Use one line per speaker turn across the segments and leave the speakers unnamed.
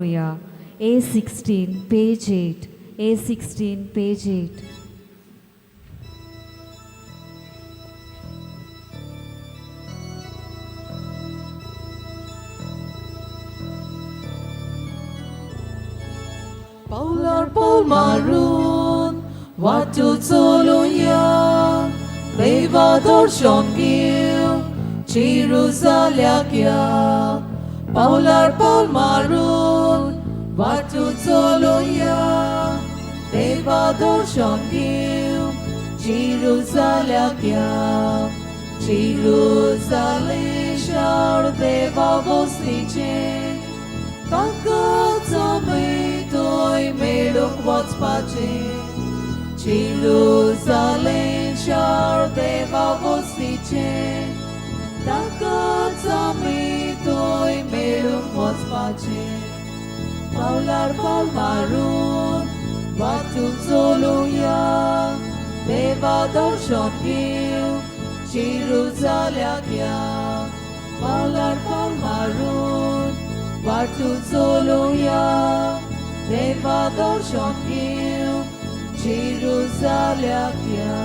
A16, page 8. A16, page 8.
पावलार पावल मारून वाटो चलुया, देवा दर्शन घेवन जेरुजाल्याक या. पावलार पावल मारून वाटो चलुया, देवा दर्शन घेवन जेरुजाल्याक या. जेरुजालेम शार देवा वस्तीचें, ताका थंय मेळूंक वचपाचें. जेरुजालेम शार देवा वस्तीचें, ताका थंय मेळूंक वचपाचें. पावलार पावल मारून वाटून चलुया, देवा दर्शन घेवन जेरुजाल्याक या. पावलार पावल मारून वाटू चलुया, देवा दर्शन घेवन जेरुजाल्याक या.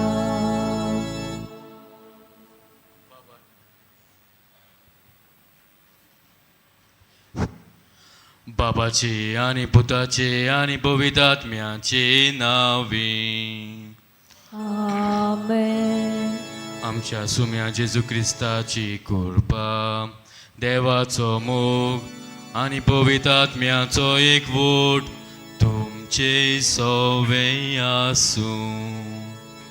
बाबाचे आनी पुताचे आनी पवित्र आत्म्याचे नावे.
आमेन.
आमच्या सुम्या जेजू क्रिस्ताची कृपा, देवाचो मोग आनी पवित्र आत्म्याचो एकवट तुमचे सवे आसूं.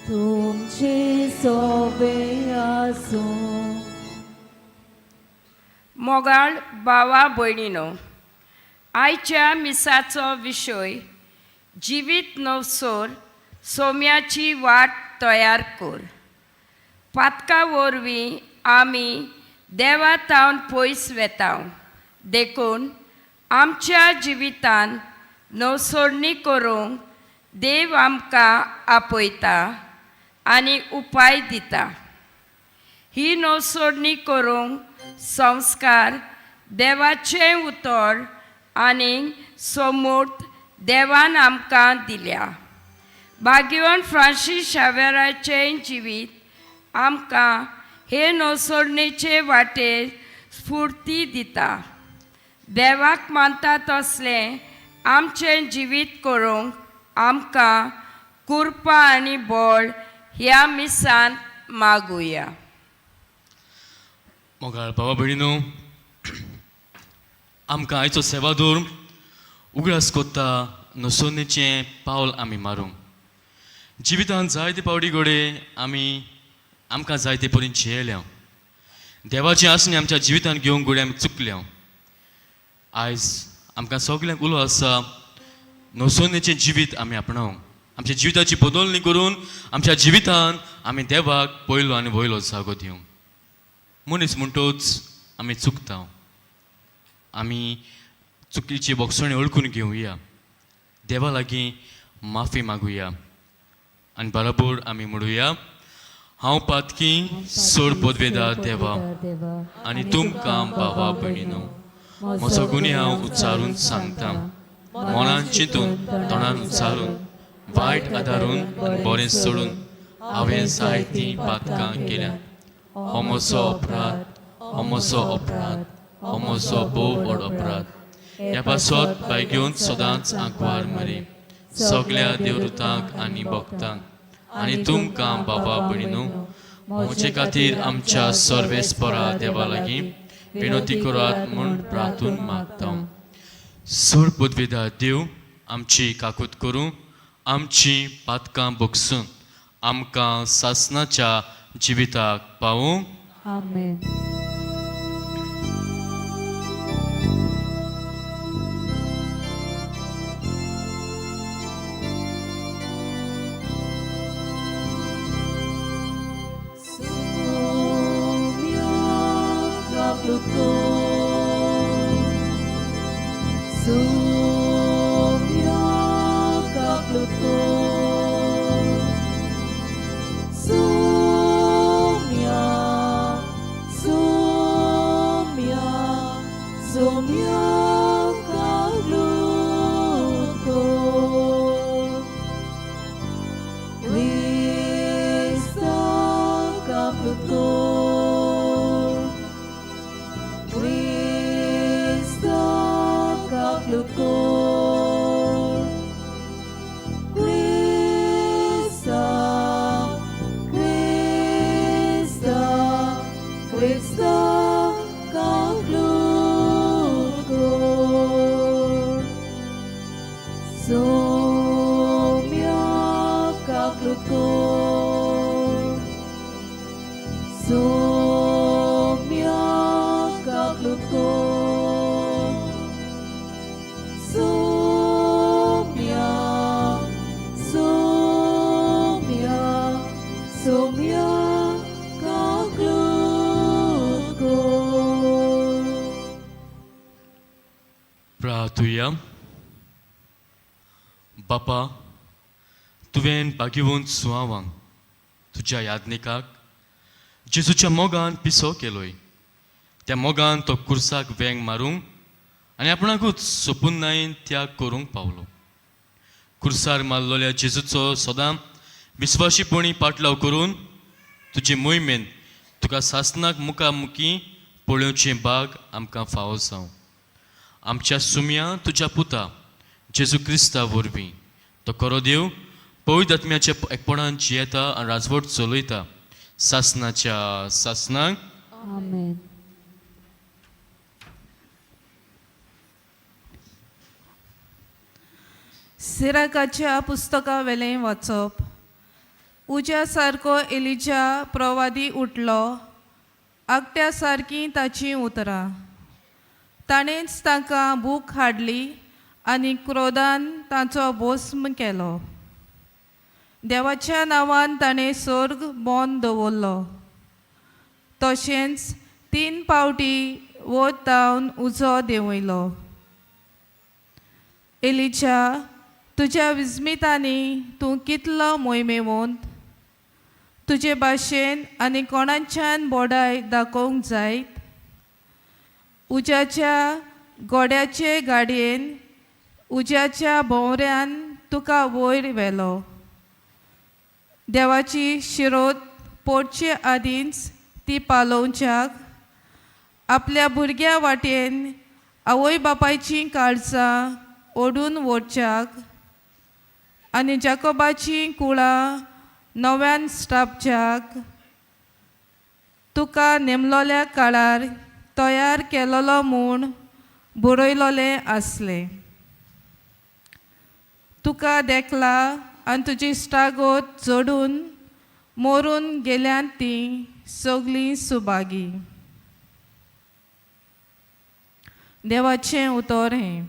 तुमचे सोबे आसूं.
मोगाळ भावा भयणीनो, आयच्या मिसाचो विशय जिवीत नवसोर सोम्याची वाट तयार कर. पातका वरवीं आमी देवा थावन पयस वेता, देखून आमच्या जिवितान नवसोरणी करूंक देव आमकां आपयता आनी उपाय दिता. ही नवसोडणी करूंक संस्कार, देवाचें उतर आनी सोमूर्त देवान आमकां दिल्या. भाग्यवान फ्रांसीस शावेराचें जिवीत आमकां हे नवसोडणेचे वाटेर स्फुर्ती दिता. देवाक मानता तसलें आमचें जिवीत करूंक आमकां कृपा आनी बळ ह्या मिसान मागुया.
मोगाळ बाबा भयणीनो, आमकां आयचो सेवादोर उगडास कोत्ता नसोनेचें पावल आमी मारूंक. जिवितांत जायते पावटी घडये आमी आमकां जायते परीन जियेल्या, देवाची आसणी आमच्या जिवितांत घेवंक घडये आमी चुकल्या. आयज आमकां सगल्यांक उलो आसा नसोनेचें जिवीत आमी आपणावंक, आमच्या जिविताची बदलणी करून आमच्या जिवितांत आमी देवाक पयलो आनी वयलो जागो दिवंक. मनीस म्हणटोच आमी चुकता, आमी चुकीची बोगसणी वळखून घेवया, देवा लागीं माफी मागुया आनी बरोबर आमी म्हणुया, हांव पातकी सोड पदवेदार देवा आनी तुमकां भावा भयणीनो म्हजो गुन्यांव उच्चारून सांगता. मनान चिंतून, तोंडान उच्चारून, वायट आदारून आनी बरें सोडून हांवें जायतीं पातकां केल्यात. हो म्हजो अपराध, हो म्हजो अपराध, हो म्हजो भोव व्हड अपराध. ह्या पासत भायगेवन सदांच आंकवार मरे, सगल्या देवरुतांक आनी भक्तांक आनी तुमकां बाबा भयणीनो म्हजे खातीर आमच्या सर्वेस्परा देवा लागीं विनवती करात म्हूण प्रार्थून मागता. सोड पदवेदार देव आमची काकूत करूं, आमची पातकां बगसून आमकां सासनाच्या जिविताक पावूं.
आमेन.
Sumya, Sumya.
प्रार्थुया. बापा, तुवें भाग्यवंत सुवावांक तुज्या याज्ञिकाक जेजूच्या मोगान पिसो केलोय. त्या मोगान तो कुर्साक वेंग मारूंक आनी आपणाकूच सोपून त्याग करूंक पावलो. कुर्सार मारलेल्या जेजूचो सदां विस्वाशीपणी पाटलाव करून तुजे मोहिमेन तुका सासनाक मुखामुखी पळोवचें बाग आमकां फावो जावं. आमच्या सुमया तुज्या पुता जेजू क्रिस्ता वरवीं. तो खरो देव पवित्र आत्म्याच्या एकपणान जियेता आनी राजवट चलयता सासनाच्या सासनाक.
आमेन.
सिराकाच्या पुस्तका वेलें वाचप. उज्या सारको एलिजा प्रवादी उठलो, आगट्या सारकीं ताचीं उतरां. ताणेंच तांकां भूक हाडली आनी क्रोधान तांचो भस्म केलो. देवाच्या नांवान ताणें सोर्ग बंद दवरलो. तशेंच 3 पावटी वत धांवन उजो देंवयलो. एलिजा, तुज्या विस्मितांनी तूं कितलो मोहिमेवंत. तुजे भाशेन आनी कोणाच्यान बोडाय दाखोवंक जायत. उज्याच्या गोड्याचे गाडयेन उज्याच्या भोंवऱ्यान तुका वयर व्हेलो. देवाची शिरोत पोडचे आदींच ती पालोवच्याक आपल्या भुरग्या वाटेन आवय बापायचीं काळजां ओडून वडच्याक आनी जाकोबाचीं कुळां नव्यान स्टापच्याक तुका नेमलोल्या काळार तयार केलोलो म्हूण बरयलोलें आसलें. तुका देखला आनी तुजी इश्टागत जोडून मोरून गेल्यान तीं सगळीं सुभागी. देवाचें उतर हें.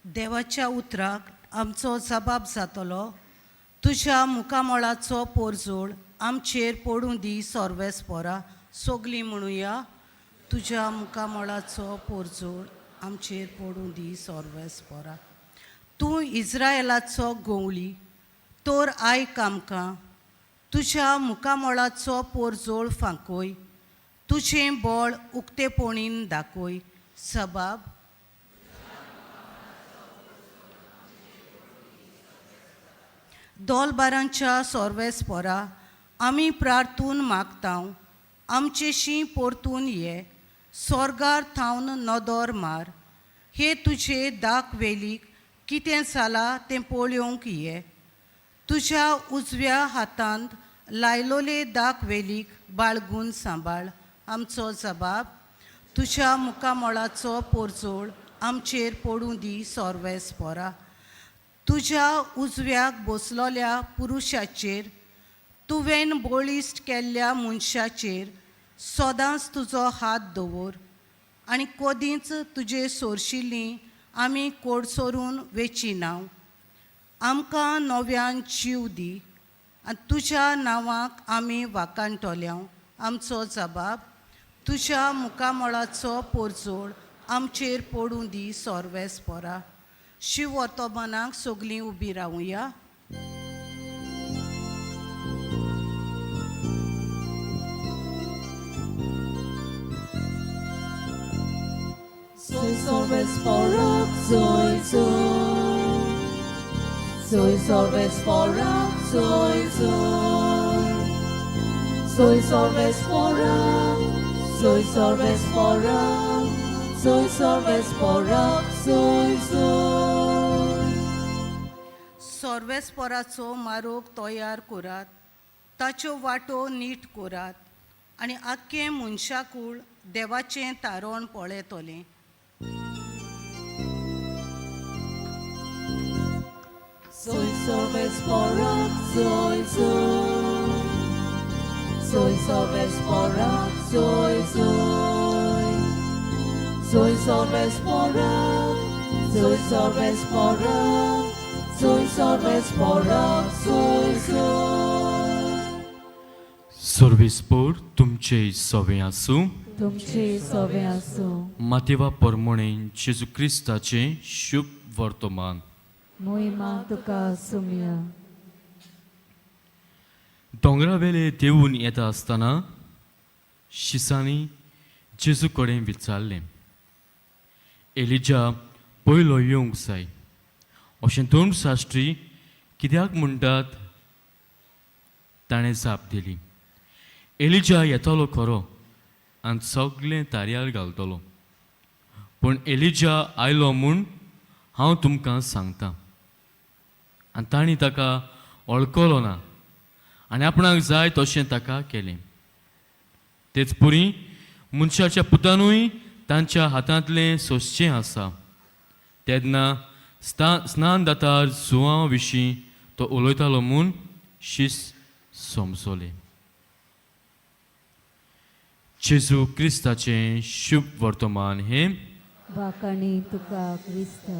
देवाच्या उतराक आमचो जबाब जातलो. तुज्या मुखामळाचो पोरजोळ आमचेर पडूं दी सोर्वेस पोरा. सोगलीं म्हणुया, तुज्या मुखामळाचो पोरजोळ आमचेर पडूं दी सोर्वेस पोरा. तूं इज्रायलाचो गवळी तर आयक आमकां. तुज्या मुखामळाचो पोरजोळ फांकोय, तुजें बळ उक्तेपणीन दाखय. सबाब. दोलबारांच्या सोर्वेस पोरा, आमी प्रार्थून मागतांव, आमचेशी परतून ये. सोर्गार थावन नदर मार, हे तुजे दाक वेलीक कितें जालां तें पळोवंक ये. तुज्या उजव्या हातांत लायलोले दाक वेलीक बाळगून सांबाळ. आमचो जबाब. तुज्या मुखामळाचो पोरजोळ आमचेर पडूं दी सोर्वेस पोरा. तुज्या उजव्याक बसलोल्या पुरुशाचेर, तुवें बळिश्ट केल्ल्या मनशाचेर सदांच तुजो हात दवर आनी कदींच तुजे सोरशिल्लीं आमी कोडसोरून वेची नांव. आमकां नव्यान जीव दी आनी तुज्या नांवाक आमी वाकाणटल्या. आमचो जबाब. तुज्या मुखामळाचो पोरजोळ आमचेर पडूं दी सोर्वेस पोरा. शिव वर्तमानाक सगलीं उबी रावुया.
Soy sorves porak, soy soy. Soy sorves porak, soy soy. Soy sorves porak, soy sorves porak, soy sorves porak, soy soy.
सोर्वेसपोराचो मारोग तयार करात, ताच्यो वाटो नीट करात आनी आख्खें मनशाकूळ देवाचें तारण पळयतलें.
Soy sorves porak, soy soy. Soy sorves porak, soy soy. Soy sorves porak, soy sorves porak, soy sorves porak, soy soy.
सर्वेस्पोर तुमचे सवे आसूं.
तुमचे सोवे आसूं.
मातेवा परमणे जेजू क्रिस्ताचें शुभ वर्तमान.
मोहिमा तुका सुमया.
दोंगरावेले देवून येता आसतना शिसांनी जेजू कडेन विचारलें, एलिजा पयलो येवंक जाय अशें धर्मशास्त्री कित्याक म्हणटात? ताणें जाप दिली, एलिजा येतलो खरो आनी सगळें तारयार घालतलो, पूण एलिजा आयलो म्हूण हांव तुमकां सांगतां आनी तांणी ताका वळखलो ना आनी आपणाक जाय तशें ताका केलें. तेच पुरी मनशाच्या पुतानूय तांच्या हातांतलें सोंसचें आसा. तेन्ना स्नान दातार जुवां विशीं तो उलयतालो म्हूण शीस समजले. जेजू क्रिस्ताचें शुभ वर्तमान हें.
वाकाणी तुका क्रिस्ता.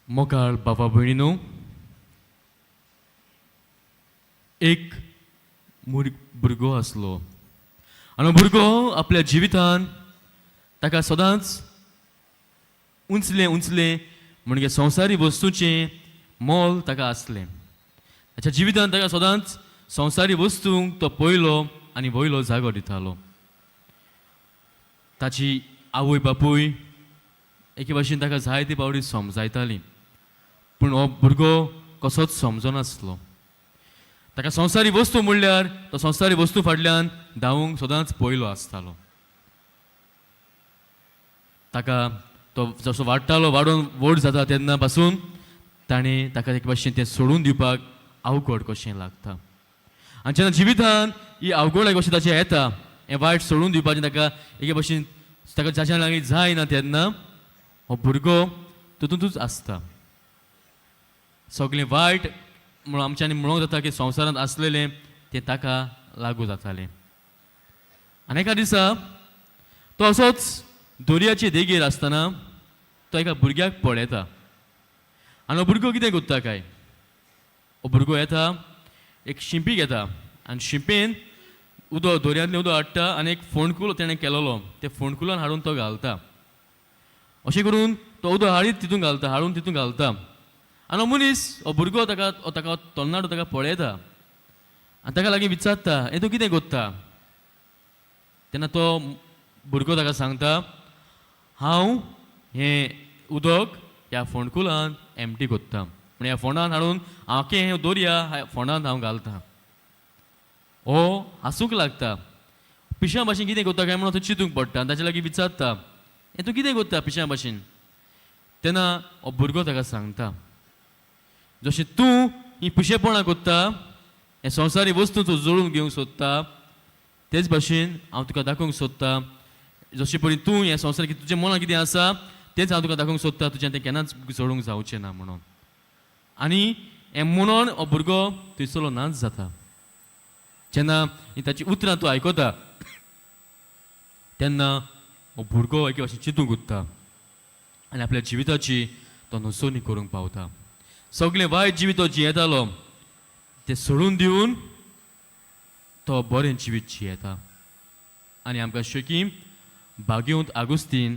मोगाळ बाबा भयणीनो, एक भुरगो आसलो आनी भुरगो आपल्या जिवितान ताका सदांच उंचलें उंचलें म्हणजे संवसारी वस्तूचें मोल ताका आसलें. ताच्या जिवितान ताका सदांच संवसारी वस्तूंक तो पयलो आनी वयलो जागो दितालो. ताची आवय बापूय एके भाशेन ताका जायते फावटी समजायतालीं, पूण हो भुरगो कसोच समजनासलो. ताका संवसारी वस्तू म्हणल्यार तो संवसारी वस्तू फाटल्यान धांवूंक सदांच पयलो आसतालो. ताका तो जसो वाडटालो, वाडोवन व्हड जाता तेन्ना पासून ताणें ताका एक भाशेन तें सोडून दिवपाक अवघड कशें लागता. आनी जेन्ना जिवितान ही अवघड एक भाशेन ताचें येता, हें वायट सोडून दिवपाचें ताका एके भाशेन ताका जाच्या लागीं जायना, तेन्ना हो भुरगो तितूंतच आसता. सगळें वायट म्हणून आमच्यांनी म्हणूंक जाता की संवसारांत आसलेलें तें ताका लागू जातालें. आनी एका दिसा तो असोच दर्याचे देगेर आसतना तो एका भुरग्याक पळयता आनी हो भुरगो कितें करता काय, हो भुरगो येता, एक शिंपी घेता आनी शिंपेन उदक दर्यांतलें उदक हाडटा आनी एक फोंडकुलो तेणें केलेलो ते फोंडकुलान हाडून तो घालता. अशें करून तो उदक हाडीत तितून घालता, हाडून तितून घालता. आनी हो मनीस, हो भुरगो ताका, हो ताका तरणाटो ताका पळयता आनी ताका लागीं विचारता, हें तूं कितें करता? तेन्ना तो भुरगो ताका सांगता, हांव हें उदक ह्या फोंडकुलान एमटी करता, म्हण ह्या फोंडान हाडून हांव हें दर्या ह्या फोंडांत हांव घालता. हो हांसूंक लागता. पिश्यां भाशेन कितें करता काय म्हणून तो चिंतूंक पडटा आनी ताचे लागीं विचारता, हें तूं कितें करता पिश्यां भाशेन? तेन्ना हो भुरगो ताका सांगता, जशें तूं ही पिशेपणां करता, हें संवसारी वस्तू तूं जोडून घेवंक सोदता, तेच भाशेन हांव तुका दाखोवंक सोदता, जशें पळय तूं हें संवसार तुज्या मनां कितें आसा तेंच हांव तुका दाखोवंक सोदता, तुज्यान तें केन्नाच जोडूंक जावचें ना म्हणून. आनी हें म्हणून हो भुरगो थंयसरलो नाच जाता. जेन्ना ही ताची उतरां तूं आयकता तेन्ना हो भुरगो एके भाशेन चिंतूंक उरता आनी आपल्या जिविताची तो नसोनी करूंक पावता. सगळें वायट जिवीत तो जियेतालो तें सोडून दिवन तो बरें जिवीत जियेता. आनी आमकां शेकी भाग्यवंत आगुस्तीन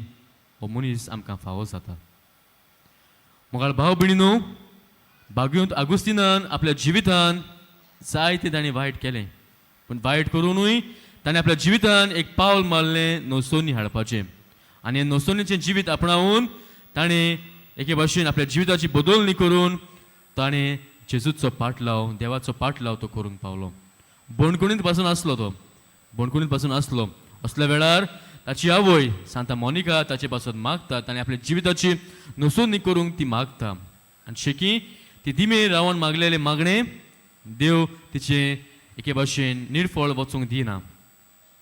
हो मनीस आमकां फावो जाता. मोगाळ भाव भयणीनो, भाग्यवंत आगुस्तिनान आपल्या जिवितान जायतें ताणें वायट केलें, पूण वायट करुनूय ताणें आपल्या जिवितान एक पावल मारलें नसोनी हाडपाचें. आनी हें नसोनीचें जिवीत आपणावन ताणें एके भाशेन आपल्या जिविताची बदलणी करून ताणें जेजूचो पाटलाव, देवाचो पाटलाव तो करूंक पावलो. बणकुणींत पासून आसलो तो, बणकुणींत पासून आसलो. असल्या वेळार ताची आवय सांता मोनिका ताचे पासून मागता, ताणें आपल्या जिविताची नसोनी करूंक ती मागता. आनी शेकी ती दिमे रावन मागलेलें मागणें देव तिचें एके भाशेन निर्फळ वचूंक दिना.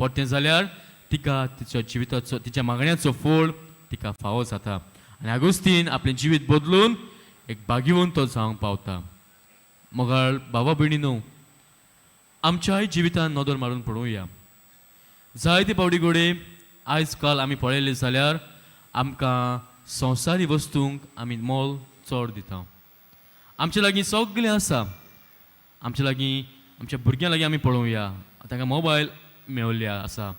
परतें जाल्यार तिका तिच्या जिविताचो, तिच्या मागण्याचो फळ तिका फावो जाता. आनी आगुस्तीन आपलें जिवीत बदलून एक भाग्यवंत तो जावंक पावता. मोगाळ बाबा भयणीनो, आमच्याय जिवितान नदर मारून पळोवया. जायते फावटी घडये आयज काल आमी पळयलें जाल्यार आमकां संवसारी वस्तूंक आमी मोल चड दिता. आमचे लागीं सगळें आसा. आमचे लागीं आमच्या भुरग्यां लागीं आमी पळोवया, तांकां मोबायल मेवल्या आसा.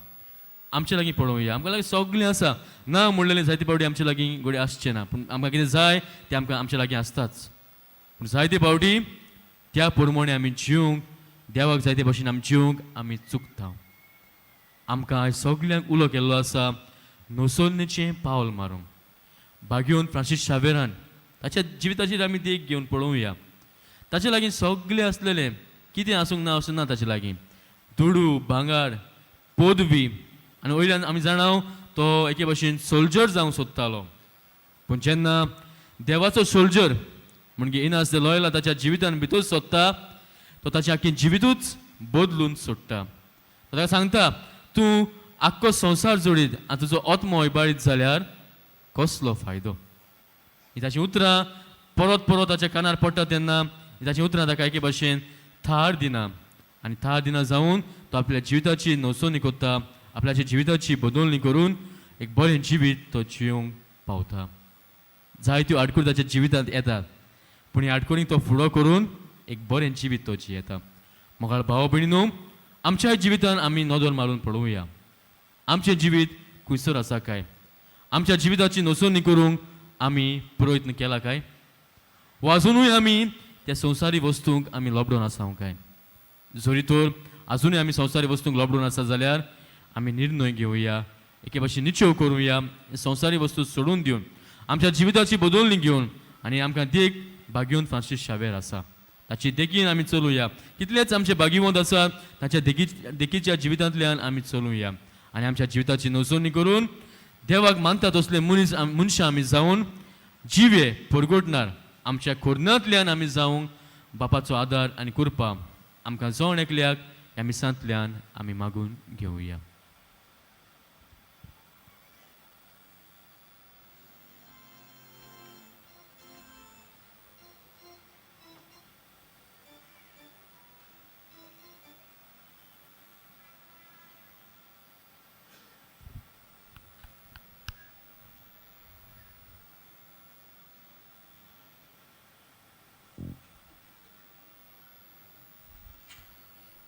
आमचे लागीं पळोवया, आमकां लागीं सगळें आसा. ना म्हणलेलें जायते फावटी आमचे लागीं घडये आसचें ना, पूण आमकां कितें जाय तें आमकां आमचे लागीं आसताच. पूण जायते फावटी त्या प्रमाणे आमी जिवंक, देवाक जायते भशेन आमी जिवंक आमी चुकता. आमकां आयज सगल्यांक उलो केल्लो आसा नोसोन्नेचें पावल मारूंक. भाग्योन फ्रांसीस शावेरान ताच्या जिविताचेर आमी देख घेवन पळोवया. ताचे लागीं सगळें आसलेलें, कितें आसूंक ना आसूं ना ताचे लागीं, दुडू, भांगार, पदवी, आनी वयल्यान आमी जाणाव तो एके भशेन सोल्जर जावंक सोदतालो. पूण जेन्ना देवाचो सोल्जर म्हणजे इनास दे लॉयला ताच्या जिवितान भितर सोदता, तो ताचें आख्खें जिवितूच बदलून सोडटा. तो ताका सांगता, तूं आख्खो संवसार जोडीत आनी तुजो आत्मो इबाडीत जाल्यार कसलो फायदो? ही ताचीं उतरां परत परत ताच्या कानार पडटा तेन्ना ही ताचीं उतरां ताका एके भशेन थार दिना, आनी थार दिना जावन तो आपल्या जिविताची नोसोनी करता, आपल्याच्या जिविताची बदलणी करून एक बरें जिवीत तो जिवंक पावता. जायत्यो आडखळी ताच्या जिवितांत येतात, पूण ह्या आडखळींक तो फुडो करून एक बरें जिवीत तो जियेता. मोगाळ भाव भयणीनो, आमच्या जिवितान आमी नदर मारून पळोवया, आमचें जिवीत खंयसर आसा काय? आमच्या जिविताची नोसोनी करूंक आमी प्रयत्न केला काय? वा अजुनूय आमी त्या संवसारी वस्तूंक आमी लॉकडावन आसा काय? जरी तर अजुनूय आमी संवसारी वस्तूंक लॉकडावन आसा जाल्यार आमी निर्णय घेवया, एके भाशेन निश्चय करुया, संवसारी वस्तू सोडून दिवन आमच्या जिविताची बदलणी घेवन, आनी आमकां देख भाग्योन फ्रांसीस शावेर आसा ताची देखीन आमी चलुया. कितलेच आमचे भाग्यवंत आसात ताच्या देखीच्या जिवितांतल्यान आमी चलुया, आनी आमच्या जिविताची नोसोनी करून देवाक मानता तसले मनीस मनशां आमी जावन जिवे परगटणार आमच्या कोर्नांतल्यान आमी जावंक बापाचो आदार आनी कृपा आमकां जण एकल्याक ह्या मिसांतल्यान आमी मागून घेवया.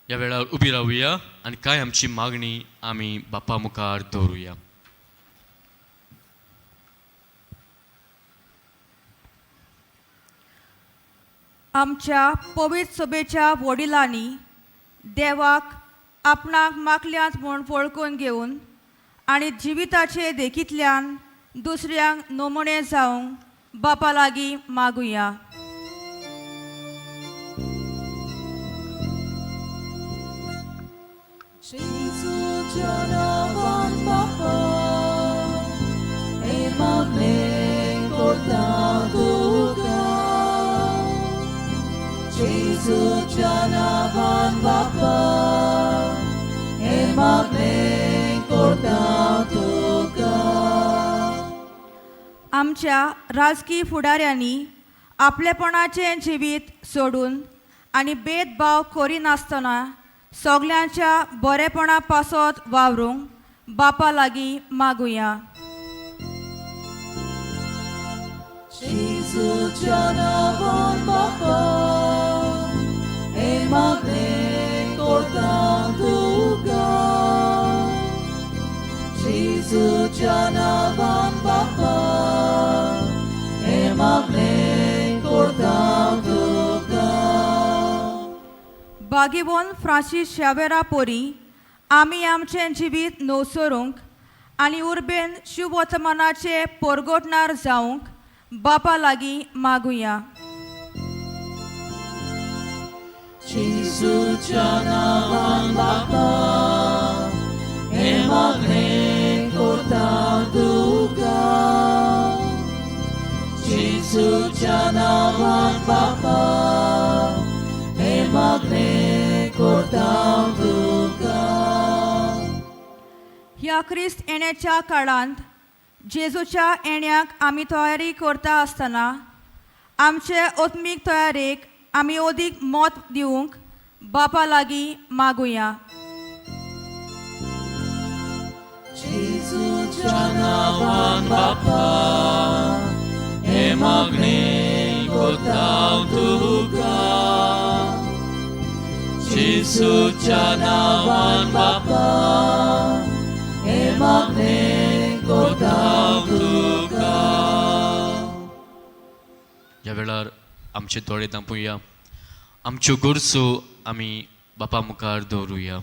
ह्या वेळार उबी रावया आनी कांय आमची मागणी आमी बापा मुखार दवरुया.
आमच्या पवित्र सभेच्या वडिलांनी देवाक आपणाक मागल्यांत म्हूण वळखून घेवन आनी जिविताचे देखींतल्यान दुसऱ्यांक नमुणे जावंक बापा लागीं मागुया. आमच्या राजकीय फुडाऱ्यांनी आपलेपणाचें जिवीत सोडून आनी भेदभाव करिनासतना सगल्यांच्या बरेपणा पासत वावरूंक बापा लागीं मागुया. बागीवन फ्रांसीस शावेरा पोरी आमी आमचें जिवीत नवसरूंक आनी उर्बेन शुभवर्तमानाचे परगटणार जावंक बापा लागीं मागुया. ह्या क्रिस्त येण्याच्या काळांत जेजूच्या येण्याक आमी तयारी करता आसतना आमचे आत्मीक तयारेक आमी अदीक मत दिवंक बापा लागीं मागुया.
नांवान बापा हें मागणें. कोताव तुका जेजूच्या नांवान बापा
हे मागणें कोताव
तुका. ह्या वेळार आमचे दोळे दांपुया, आमच्यो गरजो आमी बापा मुखार दवरुया.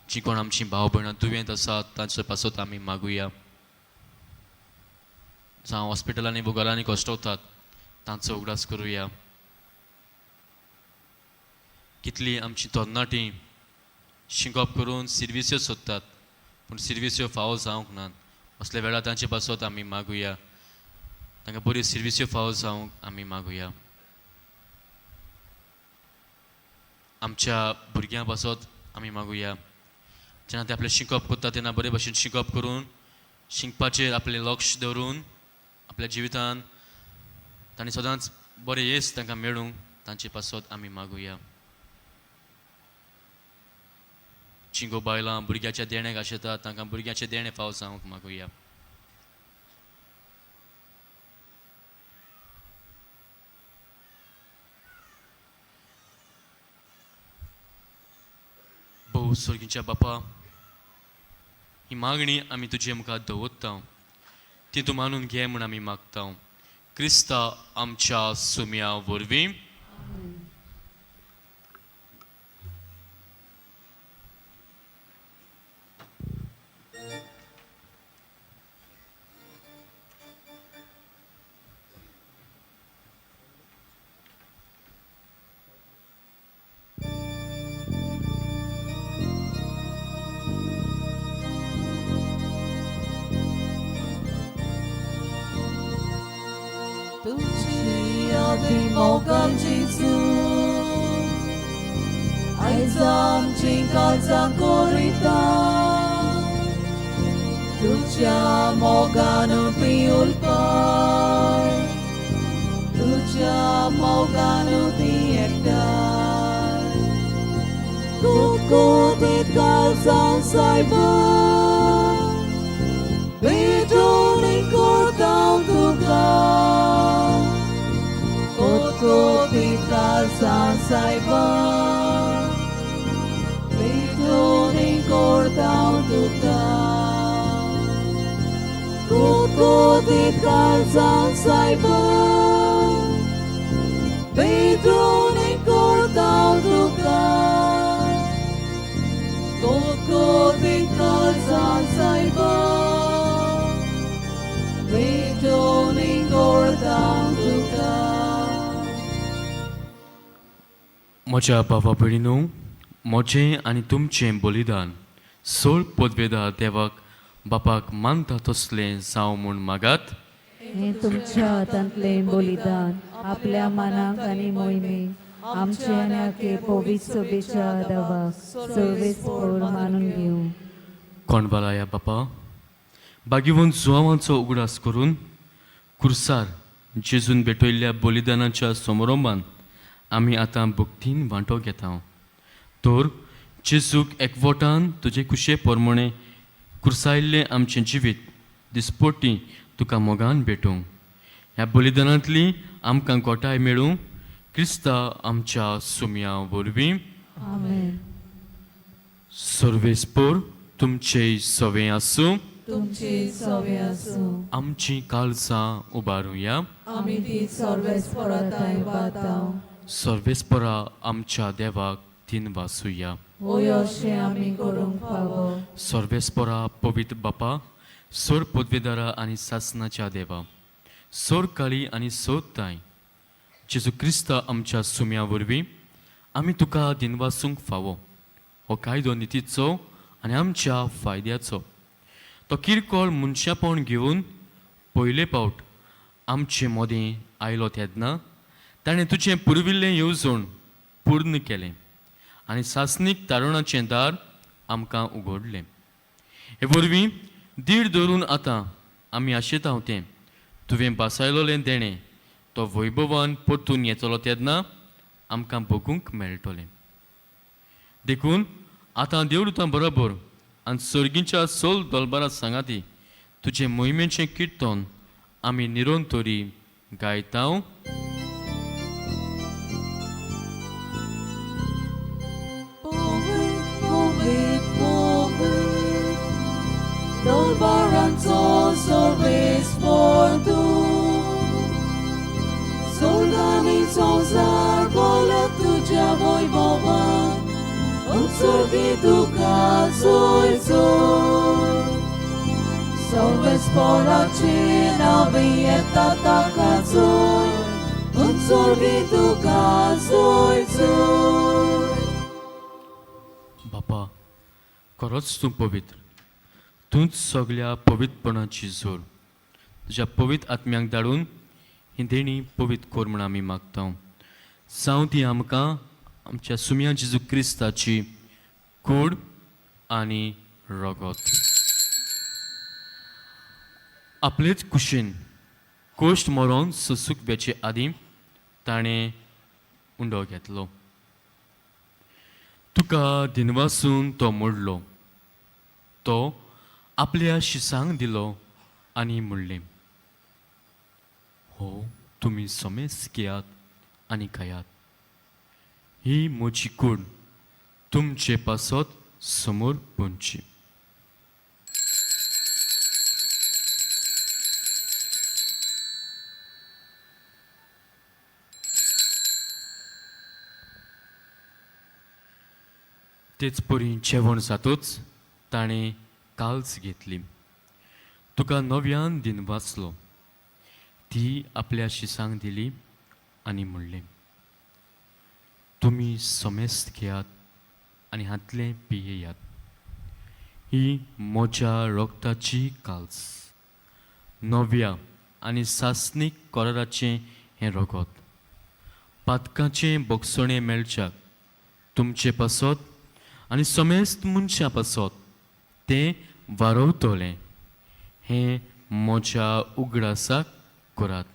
जी कोण आमची भाव भयणां दुयेंत आसात तांचे पासत आमी मागुया. जावं हॉस्पिटलांनी वो घरांनी कश्टवतात तांचो उगडास करुया. कितलीं आमची तरणाटीं शिंकप करून सिर्विस्यो सोदतात पूण सिर्विस्यो फावो जावंक नात, असल्या वेळार तांचे पासत आमी मागुया. तांकां बऱ्यो सिर्विस्यो फावो जावंक आमी मागुया. आमच्या भुरग्यां पासत आमी मागुया. जेन्ना ते आपलें शिकप करता तेन्ना बरे भशेन शिकप करून शिकपाचेर आपलें लक्ष दवरून आपल्या जिवितान तांणी सदांच बरें येस तांकां मेळूंक तांचे पासत आमी मागुया. चिंगो बायलां भुरग्याच्या देण्याक आशेतात तांकां भुरग्याचें देणें फावो जावंक मागुया. भोव सर्गीच्या बापा, ही मागणी आमी तुजे मुखार दवरता, ती तूं मानून घे म्हूण आमी मागता, क्रिस्ता आमच्या सुम्या वरवीं.
तुझी आदी मोगान जेजू आयज आमची काळजां कोरिता, तुज्या मोगान ती उलपाय, तुज्या मोगान ती एकठांय, कुतकुतीत काळजां सायबा भेटून कोताव तुका, कुतकुतीत काळजां सायबा भेटून कोताव तुका, कुतकुतीत काळजां सायबा भेटून कोताव तुका, कुतकुतीत काळजां सायबा भेटून कोताव तुका.
म्हज्या बाबा भयणीनू, म्हजें आनी तुमचें बलिदान सोळ पदवेदार देवाक बापाक मानता तसलें जावं म्हूण मागात.
हें तुमच्या हातांतलें बलिदान आपल्या मनाक आनी मोहिमेक आमचे आनी आखे पवित्र सभेच्या देवाक सर्वेस्पोर मानून घेवं.
कोणबालाया बापा, बागीवन जुवांचो उगडास करून कुर्सार जेजून भेटयल्ल्या बलिदानाच्या समारंभान आमी आतां भक्तीन वांटो घेता. तर जेजूक एकवटान तुजे कुशे प्रमाणे कुर्सायल्लें आमचें जिवीत दिसपट्टी तुका मोगान भेटूंक, ह्या बलिदानांतली आमकां गोठाय मेळूं, क्रिस्ता आमच्या सुम्या वरवीं.
आमेन.
सर्वेस्पोर तुमचे सवे आसूं.
तुमची सवे आसूं.
आमची काळजां उबारुया.
आमी ती सर्वेस्पराताय वाताव.
सर्वेस्परा आमच्या देवाक तीन वासुया.
होय अशें आमी करूंक फावो.
सर्वेस्परा पवित्र बापा, सोर पदवेदारा आनी सासनाच्या देवा, सोर काळी आनी सोर ताय जेजू क्रिस्ता आमच्या सुम्या वरवीं आमी तुका दिनवासूंक फावो. हो कायदो नितीचो आनी आमच्या फायद्याचो. तो किरकोळ मनशापण घेवन पयले पावट आमचे मदें आयलो तेन्ना ताणें तुजें पुर्विल्लें येवजण पूर्ण केलें आनी सासणीक तारुणाचें दार आमकां उगडलें. हे वरवीं धीर धरून आतां आमी आशेता तें तुवें बासायलोलें देणें तो वैभवान परतून येतलो तेन्ना आमकां भोगूंक मेळटलें. देखून आतां देवदूतां बरोबर आनी सर्गीच्या सोल दलबारा सांगाती तुजें मोहिमेचें किर्तन आमी निरंतरी गायता.
सोर्गानी संवसार बोलत तुज्या वैभवान उत्सर्गी तुका जोय जोय सर्वेस्पराचे नांव येता ताका जोय उत्सर्गी तुका जोय जोय.
बापा, खरोच तूं पवित्र, तूंच सगल्या पवित्रपणाची जोड. तुज्या पवित्र आत्म्यांक धाडून ही देणी पवित्र कर म्हूण आमी मागता. जावं ती आमकां आमच्या सुम्या जेजू क्रिस्ताची कूड आनी रगत. आपलेच कुशीन कोश्ट मरोन सोसूक वेचे आदीं ताणें उंडो घेतलो. तुका दिनवासून तो मोडलो, तो आपल्या शिसांक दिलो आनी म्हणलें, हो तुमी समेस घेयात आनी खायात, ही म्हजी कूड तुमचे पासत समोर पुंची. तेच परी जेवण जातूच ताणें काल्स घेतली, तुका नव्यान दिन वाचलो, ती आपल्या शिसांक दिली आनी म्हणलें, तुमी समेस्त घेयात आनी हांतलें पियेयात, ही म्हज्या रगताची काल्स, नव्या आनी सासणीक कराराचें हें रगत, पातकाचें बोगसणें मेळच्याक तुमचे पासत आनी समेस्त मनशां पासत तें वारवतलें, हें म्हज्या उगडासाक करात.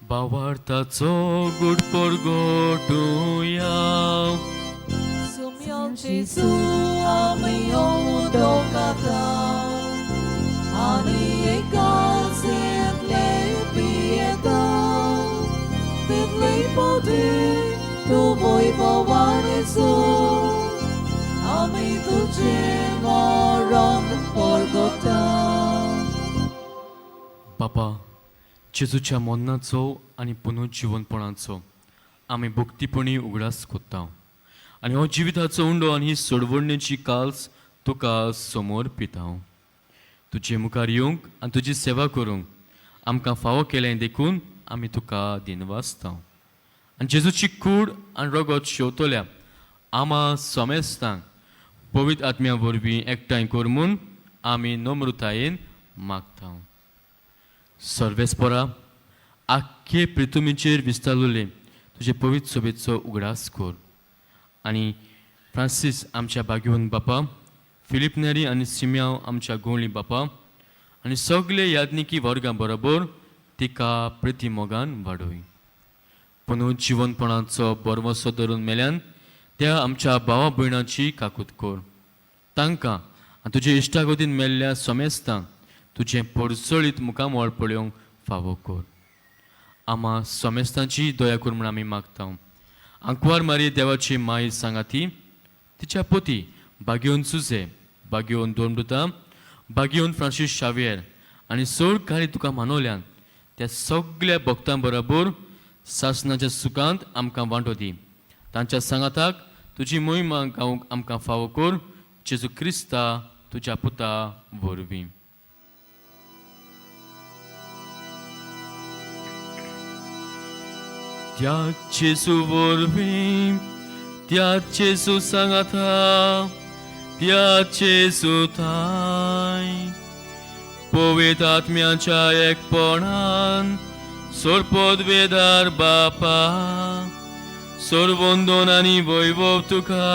बावार्थाचो गुड परगटुया.
सुम्या जेजू आमी उदकाता आनी एकाचेंतले पियेता, तितले फावटी तूं वैभवान येसू, आमी तुजें मरण परगटा.
बापा, जेजूच्या मरणाचो आनी पुनर्जिवनपणाचो आमी भक्तीपणी उगडास कोत्ता आनी हो जिविताचो उंडो आनी ही सोडवणेची काल्स तुका समोर पिता. तुजे मुखार येवंक आनी तुजी सेवा करूंक आमकां फावो केलें देखून आमी तुका दिनवासता. आनी जेजूची कूड आनी रगत शेवतल्या आमा समेस्तांक पवित्र आत्म्या वरवीं एकठांय कर म्हूण आमी नम्रतायेन मागता. सर्वेस्परा, आख्खे प्रितुमीचेर विस्तारलेले तुजे पवित्र सोबेचो उगडास कर आनी फ्रांसीस आमच्या भाग्यवंत बापा, फिलीप नेरी आनी सिम्यांव आमच्या गोंवळी बापा आनी सगळे याज्ञिकी वर्गां बरोबर तिका प्रिती मोगान वाडोय. पुनर्जिवनपणाचो बरवसो धरून मेल्यान त्या आमच्या भावा भयणाची काकूत कर. तांकां आनी तुजे इश्टागतीन मेल्ल्या समेस्तांक तुजें परसळीत मुखामळ पळोवंक फावो कर. आमा समेस्तांची दया कर म्हूण आमी मागता. आंकवार मारी देवाची माय सांगाती, तिच्या पती बागेवन सुजे, बागेवन दोनमृता, बागेवन फ्रांसीस शावियर आनी चड कार्य तुका मानवल्यान त्या सगल्या भक्तां बरोबर सासणाच्या सुखांत आमकां वांटो दी. तांच्या सांगाताक तुजी मोहिमा गावंक आमकां फावो कर, जेजू क्रिस्ता तुज्या पुता वरवीं. त्या जेजू वरवीं, त्या जेजू सांगाता, त्या जेजू थांय पवित्र आत्म्याच्या एकपणान सोरपदवेदार बापा, सोरवंदन आनी वैभव तुका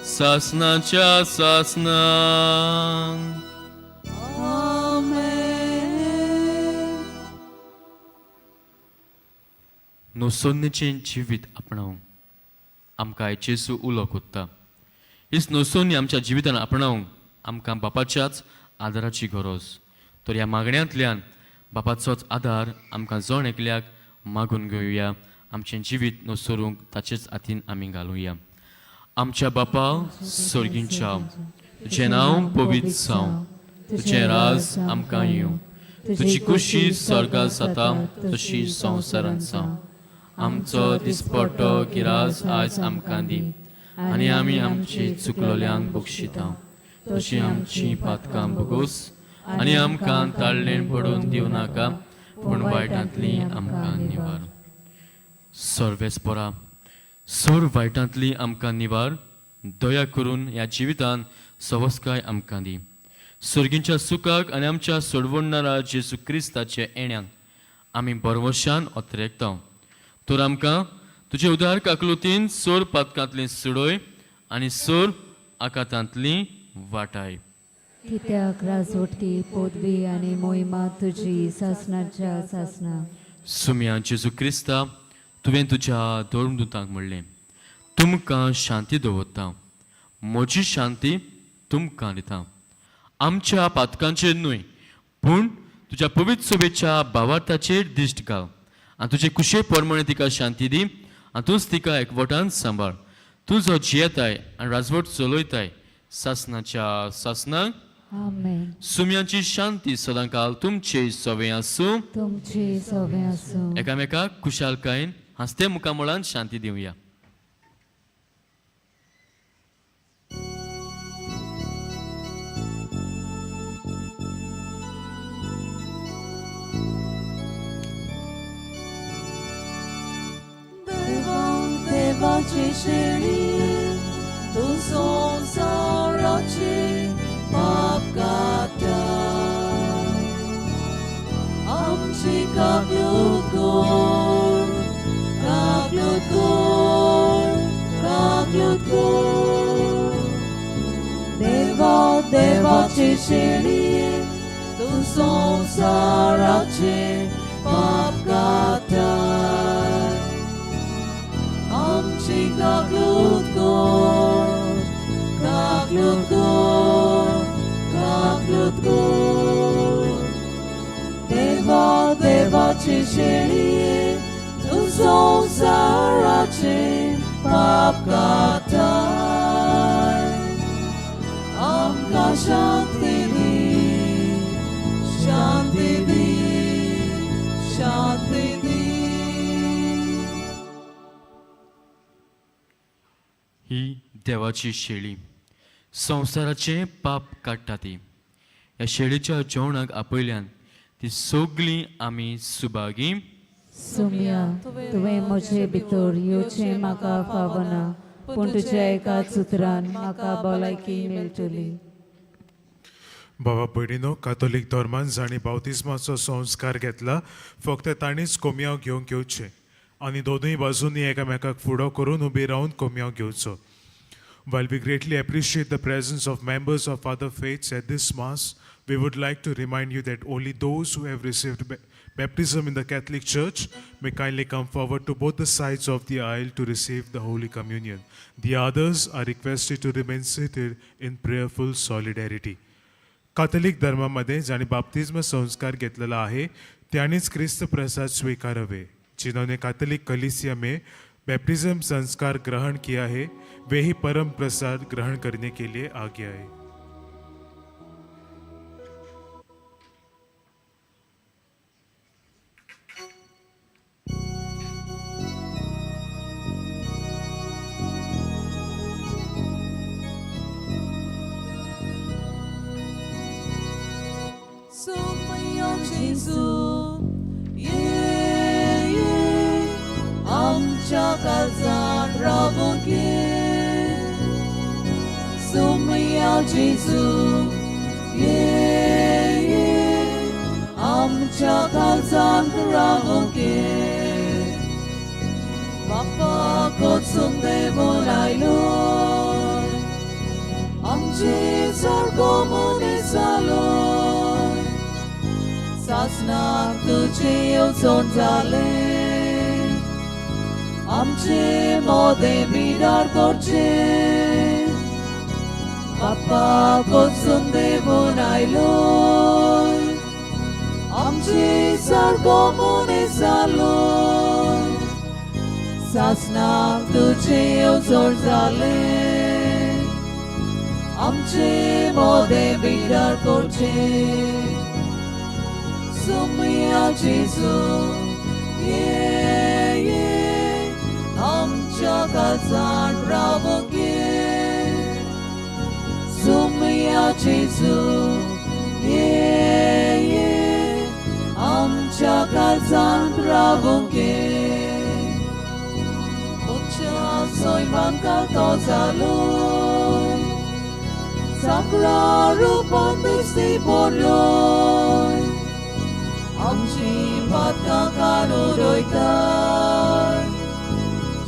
सासनाच्या सासनान.
आमेन.
नोसोन्नेचें जिवीत आपणावंक आमकां जेजू उलो कोत्ता. हीच नोसोन्नी आमच्या जिवितान आपणावंक आमकां बापाच्याच आदाराची गरज. तर ह्या मागण्यांतल्यान बापाचोच आदार आमकां जण एकल्याक मागून घेवया. आमचें जिवीत नसोरूंक ताचेच हातीन आमी घालुया. आमच्या बापा सर्गींच्या, तुजें नांव पवित्र जावं, तुजें राज आमकां येवं, तुजी खुशी स्वर्गात जाता तशी संवसारांत जावं. आमचो दिसपट्टो गिराज आयज आमकां दी आनी आमी आमची चुकलोल्यांक बक्षिता तशी आमची पातकां भोगोस आनी आमकां ताळलेण पडून दिवं नाका, पूण वायटांतली आमकां निवार. सर्वेस्परा, सोर वायटांतली आमकां निवार. दया करून ह्या जिवितान सवस्काय आमकां दी. सर्गींच्या सुखाक आनी आमच्या सोडवणणारा जेजू क्रिस्ताच्या येण्याक आमी बरवशान अत्रेकता. तर आमकां तुजे उदार काकलुतीन सोर पातकांतली सुडय आनी सोर आकातांतली वाटाय.
कित्याक राजवटकी पदवी आनी मोहिमा तुजी सासणाच्या सासणा.
सुम्या जेजू क्रिस्ता, तुवें तुज्या धर्मदूतांक म्हणलें, तुमकां शांती दवरता, म्हजी शांती तुमकां दिता. आमच्या पातकांचेर न्हय पूण तुज्या पवित्र सभेच्या भावार्थाचेर दिश्ट घाल आनी तुजे कुशे प्रमाणे तिका शांती दी आनी तूंच तिका एकवटान सांबाळ. तूं जो जियेताय आनी राजवट चलयताय सासणाच्या सासणाक.
आमेन.
सुम्यांची शांती सदांकाल तुमचे सवे आसूं.
तुमची सवे आसूं.
एकामेकाक खुशालकायेन हांसते मुखामळान शांती दिवया.
देवा देवाची शेळी तूं संवसाराची पाप काडटा, आमची काकलूत कर, काकलूत कर, काकलूत कर. देवा देवाची शेळी तूं संवसाराची पाप काडटा, आमची काकलूत कर, काकलूत कर, काकलूत कर. देवा देवाची शेळी तूं संवसाराची पाप काडटाय, आमकां शांती दी, शांती दी, शांती दी.
ही देवाची शेळी संवसाराचें पाप काडटा ती. ह्या शेळीच्या जेवणाक आपयल्यान ती सगळीं आमी सुभागी.
सुम्या, तुवें म्हजे भितर येवचें म्हाका फावना, पूण तुज्या एकाच उतरान म्हाका भलायकी मेळटली.
बाबा भयणीनो, कातोलीक धर्मान जांणी बावतिज्माचो संस्कार घेतला फक्त तांणीच कोमयांव घेवंक येवचें आनी दोनूय बाजूंनी एकामेकाक फुडो करून उबी रावन कोमयांव घेवचो. While we greatly appreciate the presence of members of other faiths at this Mass, we would like to remind you that only those who have received baptism in the Catholic Church may kindly come forward to both the sides of the aisle to receive the Holy Communion. The others are requested to remain seated in prayerful solidarity. Catholic धर्मामध्ये ज्यांनी बाप्तिज्म संस्कार घेतलेला आहे त्यांनीच ख्रिस्त प्रसाद स्वीकारावे. जिन्होंने Catholic कलीसिया में baptism संस्कार ग्रहण किया है वे ही परम प्रसाद ग्रहण करने के लिए आगे आए.
Someone Jesu, ये ये आमच्या काळजांत रावूंक ये. सोमया जेजू, ये ये आमच्या काळजांत रावूंक ये. बापा कोचून देवून आयलो, आमचे सारको मनीस जालो, सासणाक तुजी येवजण जालें. आमचे मोदें बिरार करचें बाप्पा कोसून देवून आयलोय आमचे सारको मनीस जालो सासणाक तुजें येवजण जालें आमचे मोदें बिरार करचें सुमया जेजू ये ये आमच्या काळजांत रावूंक ये सुमया जेजू ये ये आमच्या काळजांत रावूंक ये उच्च्या सैमान तो जालो साकरा रुपान दिसती पडलोय आमची पातकां काडून रोयताय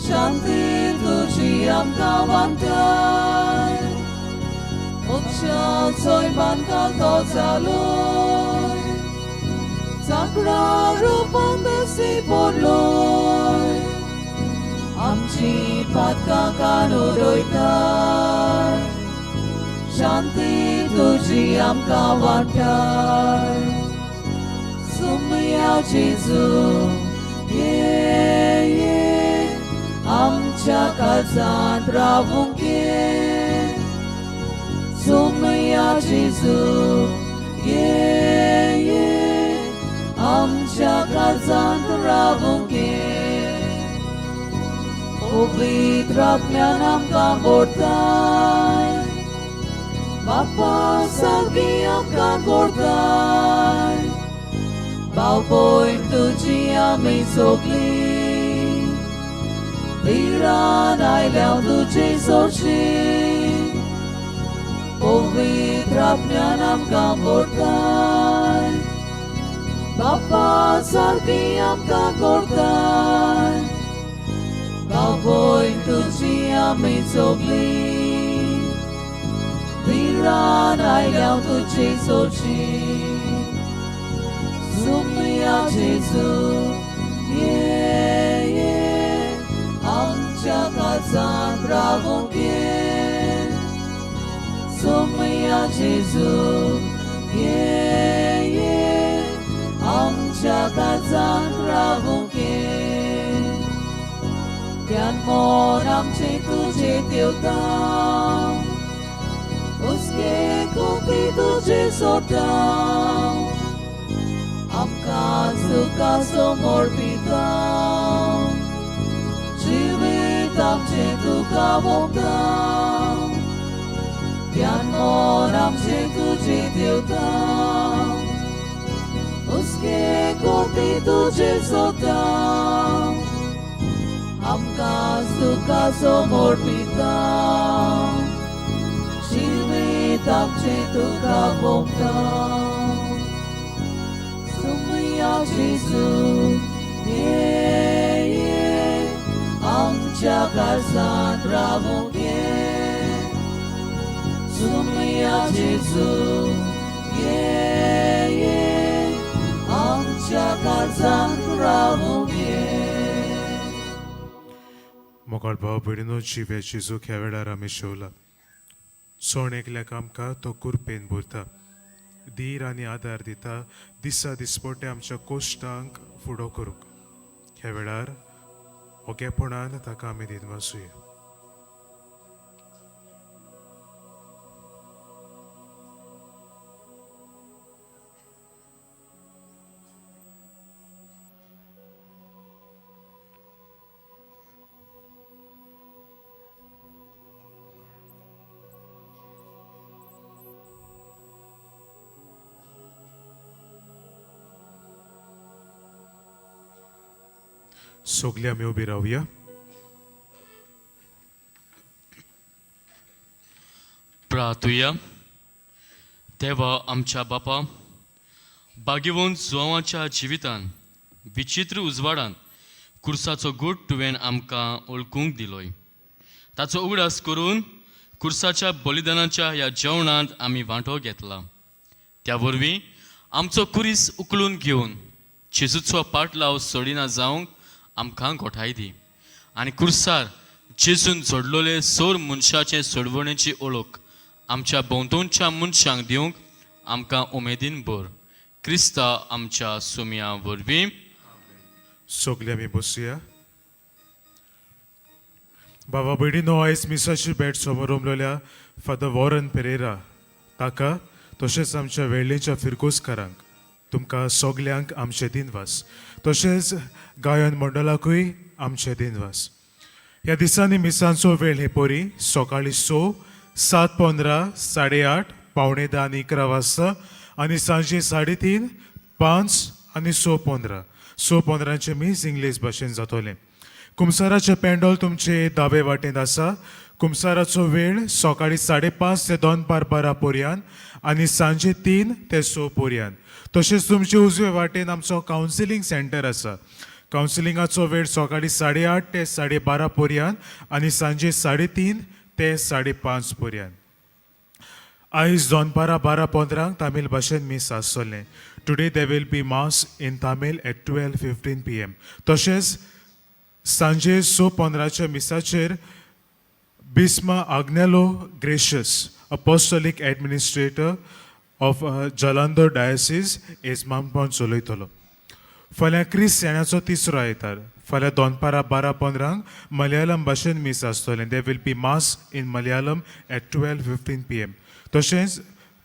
शांती तुजी आमकां वांटाय मोक्षा सैमान तो जालोय साकरा रुपान दिसती पडलोय आमची पातकां काडून रोयताय शांती तुजी आमकां वांटाय सुमया जेजू ये ये आमच्या काळजांत रावूंक ये सुमया जेजू ये ये आमच्या काळजांत रावूंक ये पवित्र आत्म्यान आमकां भरताय बाप्पा सारकी आमकां करताय भाव भयण तुजी आमी सगळीं धिरान आयल्या तुजे सरशी पवित्र आत्म्यान आमकां भरताय बाप्पा सारकी आमकां करताय भाव भयण तुजी आमी सगळीं धिरान आयल्या तुजे सरशी सुमया जेजू ये ये आमच्या काळजांत रावूंक ये सुमया जेजू ये ये आमच्या काळजांत रावूंक ये ध्यान मन आमचें तुजें देवता उसके कोती तुजें सोडटा आमकां सुखा समर्पिता जिवीत आमचें तुका वोंपता ध्यान मन आमचें तुजें देवता उसके कोती तुजें सोडटा आमकां सुखा समर्पिता जिवीत आमचें तुका वोंपता सुमया जेजू ये ये आमच्या काळजांत रावूंक ये सुमया जेजू ये ये आमच्या काळजांत रावूंक ये
मोगाळ भाव भयणीनो जिवे जेजूक ह्या वेळार आमी शेवला सोण एकल्याक आमकां तो कुरपेन भरता धीर आनी आदार दिता दिसा दिसपट्टे आमच्या कोश्टांक फुडो करूंक ह्या वेळार ओगेपणान ताका आमी दिनवासुया. सगळीं आमी उबी रावया.
प्रार्थुया. देवा आमच्या बापा, बागेवन जुवांच्या जिवितान विचित्र उजवाडान कुर्साचो गूट तुवें आमकां वळखूंक दिलोय. ताचो उगडास करून कुर्साच्या बलिदानाच्या ह्या जेवणांत आमी वांटो घेतला. त्या वरवीं आमचो कुरीस उखलून घेवन जेजूचो पाटलाव सोडिना जावंक आमकां गोठाय दी. आनी कुर्सार जेजून जोडलोले सोर मनशाचे सोडवणेची ओळख आमच्या भोंवतणच्या मनशांक दिवंक आमकां उमेदीन भर. क्रिस्ता आमच्या सुमया वरवीं.
सगळे आमी बसुया. बाबा भयणीनो, आयज मिसाची भेट समोर उमलोल्या फादर वॉरन पेरेरा ताका तशेंच आमच्या वेर्लेच्या फिरगोजकारांक तुमकां सगल्यांक आमचे दिनवास, तशेंच गायन मंडळाकूय आमचे दिनवास. ह्या दिसांनी मिसांचो वेळ हे परी सकाळीं 6, 7:15, 8:30, 9:45 आनी 11 वाजता आनी सांजे 3:30, 5 आनी 6:15. 6:15चें मीस इंग्लीश भाशेन जातलें. कुमसाराचें पेंडोल तुमचे दावे वाटेंत आसा. कुमसाराचो वेळ सकाळीं 5:30 ते दनपार 12 पर्यंत आनी सांजे 3 ते 6 पर्यंत. तशेंच तुमचे उजवे वाटेन आमचो कावन्सिलींग सेंटर आसा. कावन्सिलिंगाचो वेळ सकाळीं 8:30 ते 12:30 पर्यंत आनी सांजे 3:30 ते 5:30 पर्यंत. आयज दनपारां 12:15 तामील भाशेन मीस आसतलें. Today there will be mass in Tamil at 12:15 PM. तशेंच सांजे 6:15च्या मिसाचेर Bhisma Agnelo Gracias, apostolic administrator of Jalandhar diocese, येजमानपण चलयतलो. फाल्यां क्रिस्त येण्याचो तिसरो आयतार. फाल्यां दनपारां 12:15 मलयाळम भाशेन मीस आसतलें. There will be mass in Malayalam at 12:15 PM. तशेंच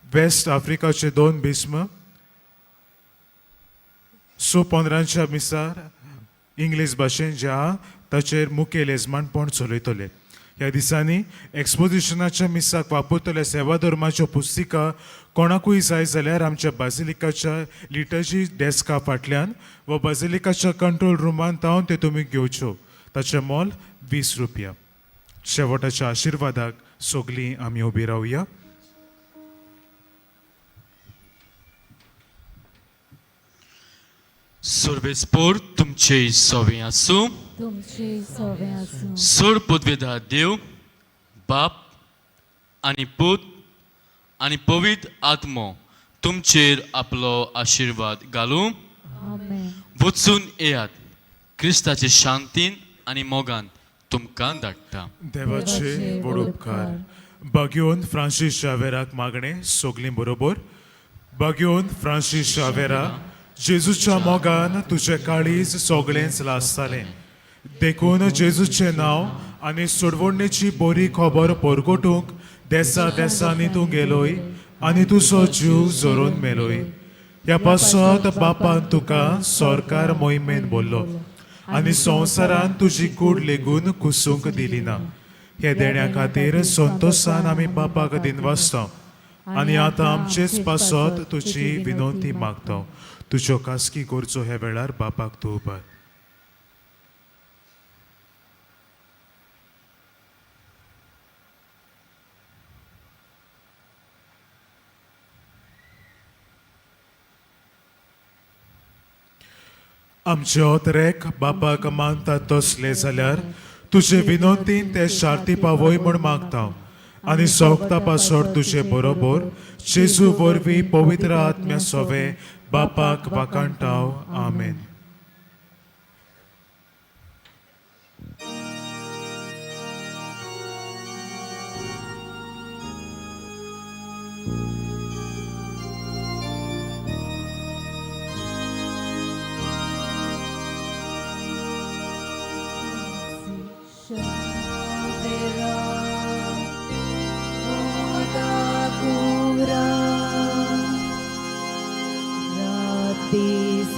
वेस्ट आफ्रिकाचे दोन भीस्म 6:15च्या मिसार इंग्लीश भाशेन जे आहा ताचेर मुखेल येजमानपण चलयतले. ह्या दिसांनी एक्सपोजिशनाच्या मिसाक वापरतल्या सेवा धर्माच्यो पुस्तिका कोणाकूय जाय जाल्यार आमच्या बाजिलिकाच्या लिटर्जी डेस्का फाटल्यान वा बाजिलिकाच्या कंट्रोल रुमान तावन त्यो तुमी घेवच्यो. ताचें मोल 20 रुपया. शेवटाच्या आशिर्वादाक सगलीं आमी उबी रावया.
सर्वेस्पोर तुमचे सवे आसूं.
तुमचे सवे आसूं.
सोड पदवेदार देव बाप आनी पूत आनी पवित्र आत्मो तुमचेर आपलो आशिर्वाद घालूं.
आमेन.
वचून येयात, क्रिस्ताचे शांतीन आनी मोगान तुमकां धाडटा.
देवाचे व्हड उपकार. बाग्योन फ्रांसीस शावेराक मागणें सगलीं बरोबर. बाग्योन फ्रांसीस शावेरा, जेजूच्या मोगान तुजें काळीज सगळेंच लासतालें, देखून जेजूचें नांव आनी सोडवणेची बरी खबर परगटूंक देसा देसांनी तूं गेलोय आनी तुजो जीव झरोवन मेलोय. ह्या पासत बापान तुका सरकार मोहिमेन बोल्लो आनी संवसारान तुजी कूड लेगून कुसूंक दिली ना. हे देण्या खातीर संतोशान आमी बापाक दिनवासता आनी आतां आमचेच पासत तुजी विनवती मागता. तुज्यो खासगी गरजो ह्या वेळार बापाक तूं उबार. आमचे ओतरेक बापाक मानता तसले जाल्यार तुजे विनवतीन ते शार्ती पावय म्हूण मागता आनी सोगता पासोड तुजे बरोबर जेजू वरवीं पवित्र आत्म्या सोवे बापाक वाकाणटाव. आमेन.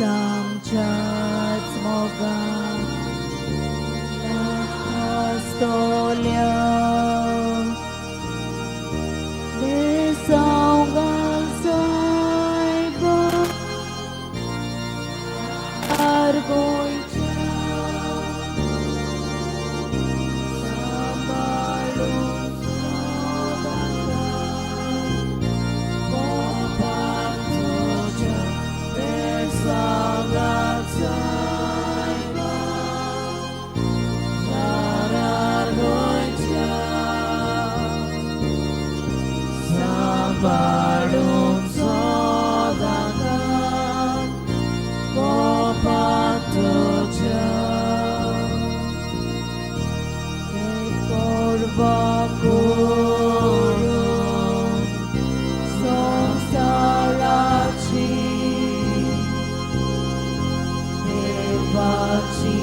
आमच्याच मोगान आसतोल्या बेसांव घालसाय गोंयच्या सांबाळून बापाक तुज्या बेसांव घालसाय दारार गोंयच्या.
देवाची.